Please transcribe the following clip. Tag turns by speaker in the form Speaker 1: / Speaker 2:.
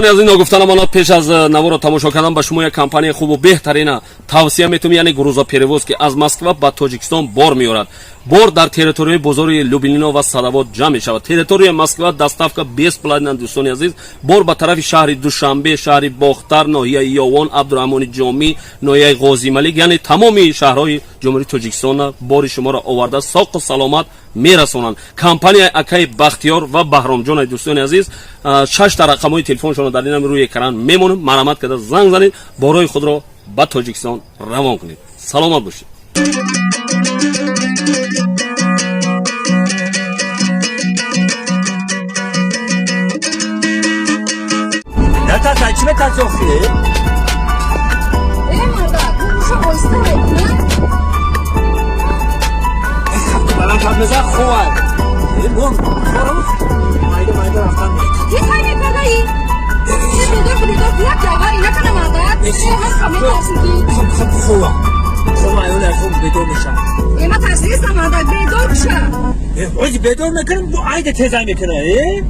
Speaker 1: Аз ин ногуфта намонад, пеш аз наворо тамошо кардан ба шумо як компанияи хубу беҳтарина тавсия метавонем, яъне грузоперевоз, ки аз Москва ба Тоҷикистон бор меорад. Бор дар территорияи бозори Люблино ва Садовод ҷамъ мешавад. Территорияи Москва доставка бесплатна. Дӯстони азиз, бор ба тарафи шаҳри Душанбе, шаҳри Бохтар, ноҳияи Ёвон, Абдураҳмони Ҷомӣ, ноҳияи Ғозималик, яъне тамоми шаҳрҳои Ҷумҳурии Тоҷикистона бори шуморо оварда, соқу саломат мерасонанд. Компанияи акаи Бахтиёр ва Баҳромҷон. Дӯстони азиз, шашта рақамҳои телефоншонро дар инам рӯи экран мемонем. Марҳамат карда занг занед, борои худро ба Тоҷикистон равон кунед. Саломат бошед.
Speaker 2: Наташа, чӣ метарси охи?
Speaker 3: Э, мардак, гӯша оҳиста мекунад.
Speaker 2: Баланд ҳарф мезан, ховай. Мон хорам, майда майда рафтан.
Speaker 3: Ки сай мекардаӣ? Чи бедор бедор як ҷавҳари накана, мардак. Ҳам метарсӣ ки.
Speaker 2: Хоб, хоб, хова, хова, айёла, хоб, бедор мешам.
Speaker 3: Э, ма тарсистам, мардак, бедор куша.
Speaker 2: Ҳози бедор мекунам, бо айда тезай мекуна, э.